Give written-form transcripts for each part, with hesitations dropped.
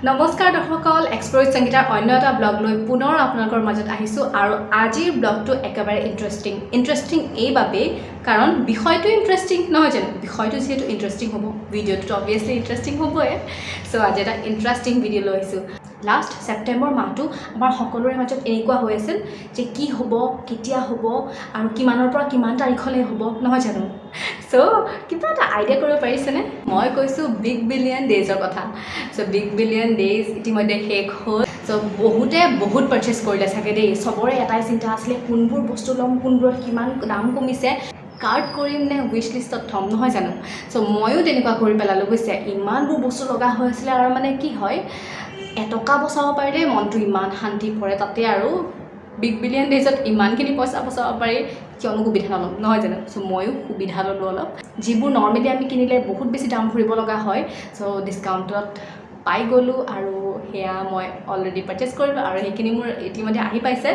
নমস্কাৰ দৰ্শকসকল, এক্সপ্ল'ৰ সংগীতাৰ অন্য এটা ব্লগ লৈ পুনৰ আপোনালোকৰ মাজত আহিছোঁ। আৰু আজিৰ ব্লগটো একেবাৰে ইণ্টাৰেষ্টিং। ইণ্টাৰেষ্টিং এইবাবেই কাৰণ বিষয়টো ইণ্টাৰেষ্টিং, নহয় জানো? বিষয়টো যিহেতু ইণ্টাৰেষ্টিং হ'ব, ভিডিঅ'টোতো অবভিয়াছলি ইণ্টাৰেষ্টিং হ'বই। চ' আজি এটা ইণ্টাৰেষ্টিং ভিডিঅ' লৈ আহিছোঁ। লাষ্ট ছেপ্টেম্বৰ মাহটো আমাৰ সকলোৰে মাজত এনেকুৱা হৈ আছিল যে কি হ'ব, কেতিয়া হ'ব আৰু কিমানৰ পৰা কিমান তাৰিখলৈ হ'ব, নহয় জানো? চ' কিবা এটা আইডিয়া কৰিব পাৰিছেনে? মই কৈছোঁ বিগ বিলিয়ন ডেইজৰ কথা। চ' বিগ বিলিয়ন ডেইজ ইতিমধ্যে শেষ হ'ল। চ' বহুতে বহুত পাৰ্চেছ কৰিলে চাগে দেই। চবৰে এটাই চিন্তা আছিলে, কোনবোৰ বস্তু ল'ম, কোনবোৰত কিমান দাম কমিছে, কাৰ্ট কৰিম নে উইচ লিষ্টত থ'ম, নহয় জানো? চ' ময়ো তেনেকুৱা কৰি পেলালোঁ বুজিছে। ইমানবোৰ বস্তু লগা হৈ আছিলে আৰু মানে কি হয়, এটকা বচাব পাৰিলে মনটো ইমান শান্তি পৰে। তাতে আৰু বিগ বিলিয়ন ডেইজত ইমানখিনি পইচা বচাব পাৰি, কিয়নো সুবিধা নল'ম, নহয় জানো? চ' ময়ো সুবিধা ল'লোঁ অলপ। যিবোৰ নৰ্মেলি আমি কিনিলে বহুত বেছি দাম ভৰিব লগা হয়, চ' ডিছকাউণ্টত পাই গ'লোঁ আৰু সেয়া মই অলৰেডি পাৰ্চেছ কৰিলোঁ আৰু সেইখিনি মোৰ ইতিমধ্যে আহি পাইছে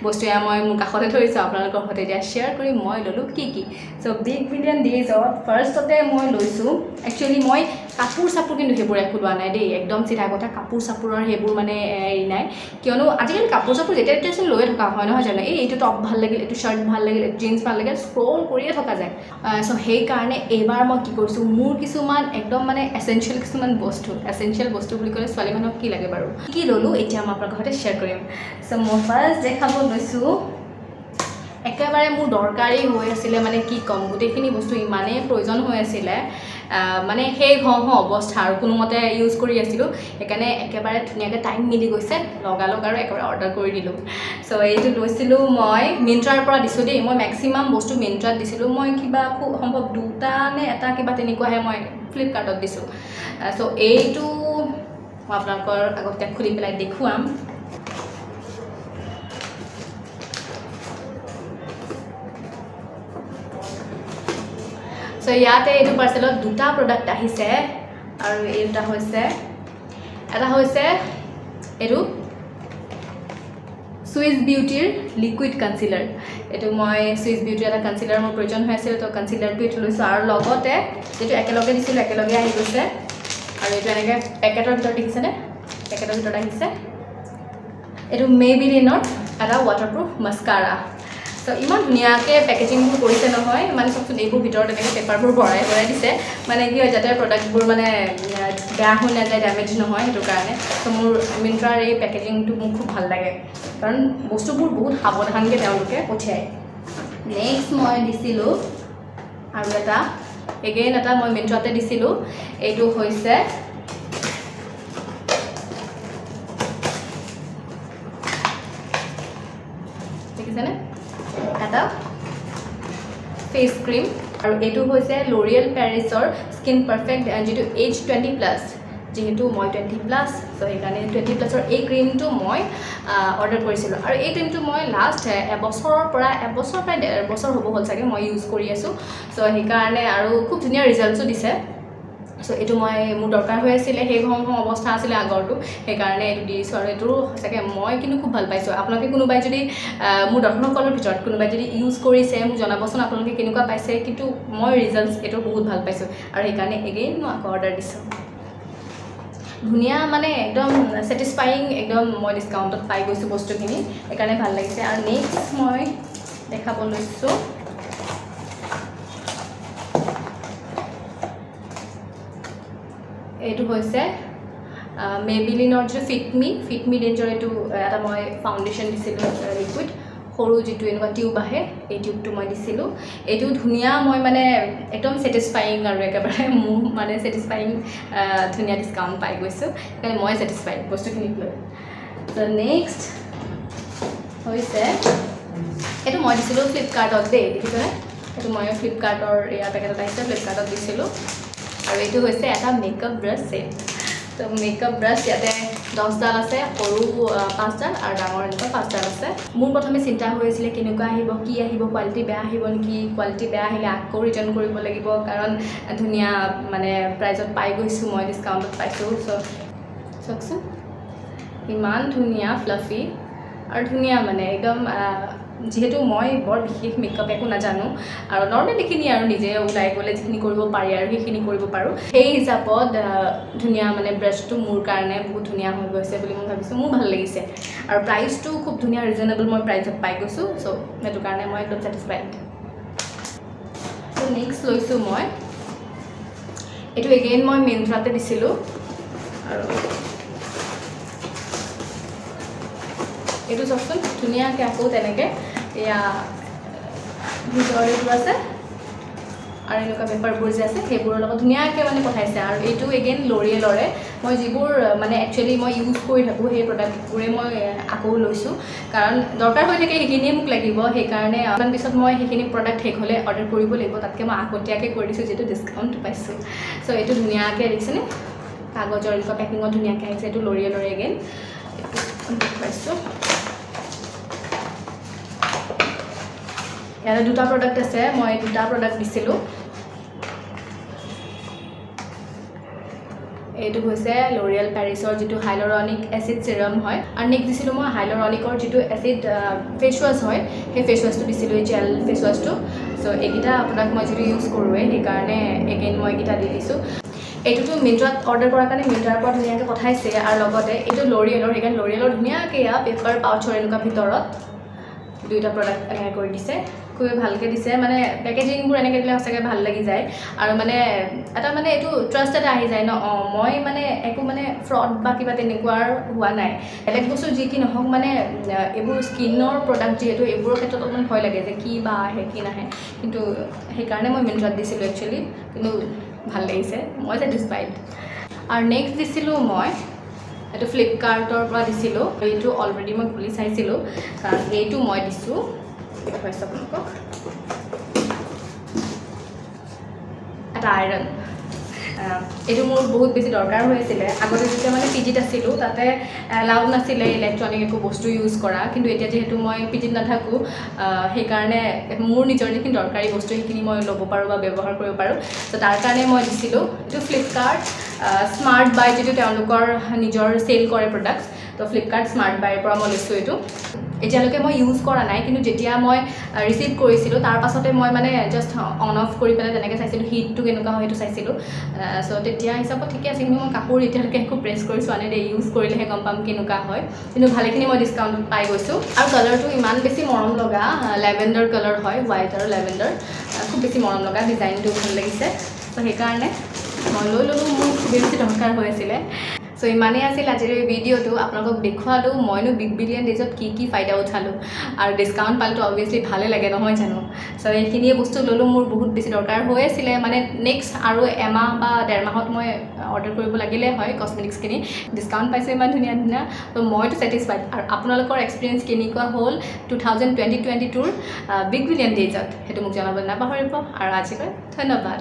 বস্তু। এয়া মই মোৰ কাষতে থৈছোঁ, আপোনালোকৰ সৈতে এতিয়া শ্বেয়াৰ কৰিম মই ল'লোঁ কি কি। চ' বিগ বিলিয়ন ডেইজত ফাৰ্ষ্টতে মই লৈছোঁ, একচুৱেলি মই কাপোৰ চাপোৰ কিন্তু সেইবোৰ একো লোৱা নাই দেই। একদম চিধা কথা, কাপোৰ চাপোৰৰ সেইবোৰ মানে হেৰি নাই। কিয়নো আজিকালি কাপোৰ চাপোৰ যেতিয়া তেতিয়া চোন লৈয়ে থকা হয়, নহয় জানো? এই এইটো টপ ভাল লাগিল, এইটো চাৰ্ট ভাল লাগিল, এইটো জিন্স ভাল লাগিল, স্ক্ৰল কৰিয়ে থকা যায়। চ' সেইকাৰণে এইবাৰ মই কি কৰিছোঁ, মোৰ কিছুমান একদম মানে এচেঞ্চিয়েল কিছুমান বস্তু, এচেঞ্চিয়েল বস্তু বুলি ক'লে ছোৱালী মানুহক কি লাগে বাৰু, কি ল'লোঁ এতিয়া মই আপোনালোকৰ সৈতে শ্বেয়াৰ কৰিম। চ' মই ফাৰ্ষ্ট দেখাব লৈছোঁ, একেবাৰে মোৰ দৰকাৰী হৈ আছিলে, মানে কি ক'ম, গোটেইখিনি বস্তু ইমানেই প্ৰয়োজন হৈ আছিলে, মানে শেষ হওঁ হওঁ অৱস্থা আৰু কোনোমতে ইউজ কৰি আছিলোঁ। সেইকাৰণে একেবাৰে ধুনীয়াকৈ টাইম মিলি গৈছে, লগালগ আৰু একেবাৰে অৰ্ডাৰ কৰি দিলোঁ। চ' এইটো লৈছিলোঁ মই মিণ্ট্ৰাৰ পৰা দিছোঁ দেই। মই মেক্সিমাম বস্তু মিণ্ট্ৰাত দিছিলোঁ। মই কিবা খুব সম্ভৱ দুটা নে এটা কিবা তেনেকুৱাহে মই ফ্লিপকাৰ্টত দিছোঁ। চ' এইটো মই আপোনালোকৰ আগত এতিয়া খুলি পেলাই দেখুৱাম। চ' ইয়াতে এইটো পাৰ্চেলত দুটা প্ৰডাক্ট আহিছে আৰু এই দুটা হৈছে, এটা হৈছে এইটো চুইচ বিউটিৰ লিকুইড কনচিলাৰ। এইটো মই চুইচ বিউটিৰ এটা কনচিলাৰ মোৰ প্ৰয়োজন হৈ আছিল, তো কনচিলাৰটো এইটো লৈছোঁ। আৰু লগতে যিটো একেলগে দিছিলোঁ, একেলগে আহি গৈছে। আৰু এইটো এনেকৈ পেকেটৰ ভিতৰত দেখিছেনে? পেকেটৰ ভিতৰত আহিছে। এইটো মেইবিলিনৰ এটা ৱাটাৰপ্ৰুফ মাস্কাৰা। ত' ইমান ধুনীয়াকৈ পেকেজিংবোৰ কৰিছে নহয়, মানে চাওকচোন, এইবোৰ ভিতৰত এনেকৈ পেপাৰবোৰ ভৰাই ভৰাই দিছে। মানে কি হয়, যাতে প্ৰডাক্টবোৰ মানে বেয়া হৈ নাযায়, ডেমেজ নহয়, সেইটো কাৰণে। ত' মোৰ মিণ্ট্ৰাৰ এই পেকেজিংটো মোক খুব ভাল লাগে, কাৰণ বস্তুবোৰ বহুত সাৱধানকৈ তেওঁলোকে পঠিয়ায়। নেক্সট মই দিছিলোঁ আৰু এটা, এগেইন এটা মই মিণ্ট্ৰাতে দিছিলোঁ। এইটো হৈছে দেখিছেনে, এটা ফেচ ক্ৰীম। আৰু এইটো হৈছে লৰিয়েল পেৰিছৰ স্কিন পাৰফেক্ট, যিটো এইজ 20+। যিহেতু মই 20+, চ' সেইকাৰণে 20+ৰ এই ক্ৰীমটো মই অৰ্ডাৰ কৰিছিলোঁ। আৰু এই ক্ৰীমটো মই লাষ্ট এবছৰৰ পৰা, এবছৰ প্ৰায় 1.5 বছৰ হ'ব হ'ল চাগে, মই ইউজ কৰি আছোঁ। চ' সেইকাৰণে আৰু খুব ধুনীয়া ৰিজাল্টছো দিছে। চ' এইটো মই মোৰ দৰকাৰ হৈ আছিলে, শেষ হওঁ হওঁ অৱস্থা আছিলে আগৰটো, সেইকাৰণে এইটো দি দিছোঁ। আৰু এইটো সঁচাকৈ মই কিন্তু খুব ভাল পাইছোঁ। আপোনালোকে কোনোবাই যদি, মোৰ দৰ্শকসকলৰ ভিতৰত কোনোবাই যদি ইউজ কৰিছে, মোক জনাবচোন আপোনালোকে কেনেকুৱা পাইছে। কিন্তু মই ৰিজাল্টছ এইটো বহুত ভাল পাইছোঁ আৰু সেইকাৰণে এগেইন মই আকৌ অৰ্ডাৰ দিছোঁ। ধুনীয়া, মানে একদম ছেটিছফায়িং, একদম মই ডিছকাউণ্টত পাই গৈছোঁ বস্তুখিনি, সেইকাৰণে ভাল লাগিছে। আৰু নেক্সট মই দেখাব লৈছোঁ, এইটো হৈছে মেবিলিনৰ যিটো ফিটমি, ফিটমি ৰেঞ্জৰ এইটো এটা মই ফাউণ্ডেশ্যন দিছিলোঁ, লিকুইড সৰু যিটো এনেকুৱা টিউব আহে, এই টিউবটো মই দিছিলোঁ। এইটো ধুনীয়া, মই মানে একদম ছেটিছফায়িং আৰু একেবাৰে মোৰ মানে ছেটিছফায়িং, ধুনীয়া ডিছকাউণ্ট পাই গৈছোঁ, সেইকাৰণে মই ছেটিছফাইড বস্তুখিনিক লৈ। ত' নেক্সট হৈছে এইটো মই দিছিলোঁ ফ্লিপকাৰ্টত দেই। দেখিছেনে? এইটো মই ফ্লিপকাৰ্টৰ এয়া পেকেটত আহিছে, ফ্লিপকাৰ্টত দিছিলোঁ। আৰু এইটো হৈছে এটা মেকআপ ব্ৰাছ ছেট। তো মেকআপ ব্ৰাছ ইয়াতে 10ডাল আছে, সৰু পাঁচডাল আৰু ডাঙৰ এনেকুৱা পাঁচডাল আছে। মোৰ প্ৰথমে চিন্তা হৈ আছিলে কেনেকুৱা আহিব, কি আহিব, কোৱালিটি বেয়া আহিব নেকি, কোৱালিটি বেয়া আহিলে আকৌ ৰিটাৰ্ণ কৰিব লাগিব, কাৰণ ধুনীয়া মানে প্ৰাইজত পাই গৈছোঁ মই, ডিছকাউণ্টত পাইছোঁ। চ' চাওকচোন, ইমান ধুনীয়া ফ্লাফি আৰু ধুনীয়া, মানে একদম যিহেতু মই বৰ বিশেষ মেকআপ একো নাজানো আৰু নৰ্মেল এইখিনি আৰু নিজে ওলাই গ'লে যিখিনি কৰিব পাৰি আৰু সেইখিনি কৰিব পাৰোঁ, সেই হিচাপত ধুনীয়া মানে ব্ৰাছটো মোৰ কাৰণে বহুত ধুনীয়া হৈ গৈছে বুলি মই ভাবিছোঁ। মোৰ ভাল লাগিছে আৰু প্ৰাইচটো খুব ধুনীয়া, ৰিজনেবল মই প্ৰাইচত পাই গৈছোঁ। চ' সেইটো কাৰণে মই একদম ছেটিছফাইড। চ' নেক্সট লৈছোঁ মই এইটো, এগেইন মই মিণ্ট্ৰাতে দিছিলোঁ আৰু এইটো চাওকচোন, ধুনীয়াকৈ আকৌ তেনেকৈ এয়া ভিতৰত এইটো আছে আৰু এনেকুৱা পেপাৰবোৰ যে আছে, সেইবোৰৰ লগত ধুনীয়াকৈ মানে পঠাইছে। আৰু এইটো এগেইন লৰিয়েলৰে। মই যিবোৰ মানে একচুৱেলি মই ইউজ কৰি থাকোঁ, সেই প্ৰডাক্টবোৰে মই আকৌ লৈছোঁ, কাৰণ দৰকাৰ হৈ থাকে, সেইখিনিয়ে মোক লাগিব। সেইকাৰণে অকণমান পিছত মই সেইখিনি প্ৰডাক্ট শেষ হ'লে অৰ্ডাৰ কৰিব লাগিব, তাতকৈ মই আগতীয়াকৈ কৰি দিছোঁ, যিহেতু ডিছকাউণ্ট পাইছোঁ। চ' এইটো ধুনীয়াকৈ দেখিছেনে, কাগজৰ এনেকুৱা পেকিঙত ধুনীয়াকৈ আহিছে। এইটো লৰিয়েলৰে এগেইন, এইটো দেখুৱাইছোঁ। ইয়াতে দুটা প্ৰডাক্ট আছে, মই দুটা প্ৰডাক্ট দিছিলোঁ। এইটো হৈছে লৰিয়েল পেৰিছৰ যিটো হাইলৰনিক এচিড চিৰাম হয় আৰু নেক্সট দিছিলোঁ মই হাইলৰনিকৰ যিটো এচিড ফেচ ৱাছ হয়, সেই ফেচ ৱাছটো দিছিলোঁ, এই জেল ফেচ ৱাছটো। চ' এইকেইটা আপোনাক মই যিটো ইউজ কৰোঁৱেই, সেইকাৰণে এগেইন মই এইকেইটা দি দিছোঁ। এইটোতো মিণ্ট্ৰাত অৰ্ডাৰ কৰাৰ কাৰণে মিণ্ট্ৰাৰ পৰা ধুনীয়াকৈ পঠাইছে আৰু লগতে এইটো লৰিয়েলৰ, সেইকাৰণে লৰিয়েলৰ ধুনীয়াকৈ এয়া পেপাৰ পাউচৰ এনেকুৱা ভিতৰত দুয়োটা প্ৰডাক্ট এনেকৈ কৰি দিছে। খুবেই ভালকৈ দিছে, মানে পেকেজিংবোৰ এনেকৈ দিলে সঁচাকৈ ভাল লাগি যায় আৰু মানে এটা মানে এইটো ট্ৰাষ্ট এটা আহি যায় ন। অঁ, মই মানে একো মানে ফ্ৰড বা কিবা তেনেকুৱাৰ হোৱা নাই। বেলেগ বস্তু যি কি নহওক, মানে এইবোৰ স্কিনৰ প্ৰডাক্ট যিহেতু, এইবোৰৰ ক্ষেত্ৰত অকণমান ভয় লাগে যে কি বা আহে কি নাহে, কিন্তু সেইকাৰণে মই মিণ্ট্ৰাত দিছিলোঁ একচুৱেলি, কিন্তু ভাল লাগিছে, মই ছেটিছফাইড। আৰু নেক্সট দিছিলোঁ মই এইটো ফ্লিপকাৰ্টৰ পৰা দিছিলোঁ। এইটো অলৰেডি মই খুলি চাইছিলোঁ, কাৰণ এইটো মই দিছোঁ, দেখুৱাইছোঁ আপোনালোকক। এটা আইৰণ, এইটো মোৰ বহুত বেছি দৰকাৰ হৈ আছিলে। আগতে যেতিয়া মানে পিজিত আছিলোঁ, তাতে এলাউড নাছিলে ইলেক্ট্ৰনিক একো বস্তু ইউজ কৰা, কিন্তু এতিয়া যিহেতু মই পিজিত নাথাকোঁ, সেইকাৰণে মোৰ নিজৰ যিখিনি দৰকাৰী বস্তু সেইখিনি মই ল'ব পাৰোঁ বা ব্যৱহাৰ কৰিব পাৰোঁ। ত' তাৰ কাৰণে মই দিছিলোঁ এইটো ফ্লিপকাৰ্ট স্মাৰ্ট বাই, যিটো তেওঁলোকৰ নিজৰ চেল কৰে প্ৰডাক্টছ, ত' ফ্লিপকাৰ্ট স্মাৰ্ট বাইৰ পৰা মই লৈছোঁ এইটো। এতিয়ালৈকে মই ইউজ কৰা নাই, কিন্তু যেতিয়া মই ৰিচিভ কৰিছিলোঁ তাৰ পাছতে মই মানে জাষ্ট অন অফ কৰি পেলাই তেনেকৈ চাইছিলোঁ, হিটটো কেনেকুৱা হয় সেইটো চাইছিলোঁ। চ' তেতিয়া হিচাপত ঠিকে আছে, কিন্তু মই কাপোৰ এতিয়ালৈকে একো প্ৰেছ কৰি চোৱা নাই দেই, ইউজ কৰিলেহে গম পাম কেনেকুৱা হয়। কিন্তু ভালেখিনি মই ডিছকাউণ্ট পাই গৈছোঁ। আৰু কালাৰটো ইমান বেছি মৰম লগা, লেভেণ্ডাৰ কালাৰ হয়, হোৱাইট আৰু লেভেণ্ডাৰ, খুব বেছি মৰম লগা, ডিজাইনটো ভাল লাগিছে। চ' সেইকাৰণে মই লৈ ল'লোঁ, মোৰ খুবেই বেছি দৰকাৰ হৈ আছিলে। চ' ইমানেই আছিল আজিৰ এই ভিডিঅ'টো, আপোনালোকক দেখুৱালোঁ মইনো বিগ বিলিয়ন ডেইজত কি কি ফাইদা উঠালোঁ আৰু ডিছকাউণ্ট পালেতো অবভিয়াছলি ভালে লাগে নহয় জানো। চ' এইখিনিয়ে বস্তু ল'লোঁ, মোৰ বহুত বেছি দৰকাৰ হৈ আছিলে, মানে নেক্সট আৰু এমাহ বা ডেৰ মাহত মই অৰ্ডাৰ কৰিব লাগিলে হয় কচমেটিক্সখিনি। ডিছকাউণ্ট পাইছোঁ ইমান ধুনীয়া ধুনীয়া, ত' মইতো ছেটিছফাইড। আৰু আপোনালোকৰ এক্সপিৰিয়েঞ্চ কেনেকুৱা হ'ল 2022ৰ বিগ বিলিয়ন ডেইজত, সেইটো মোক জনাবলৈ নাপাহৰিব। আৰু আজিলৈ ধন্যবাদ।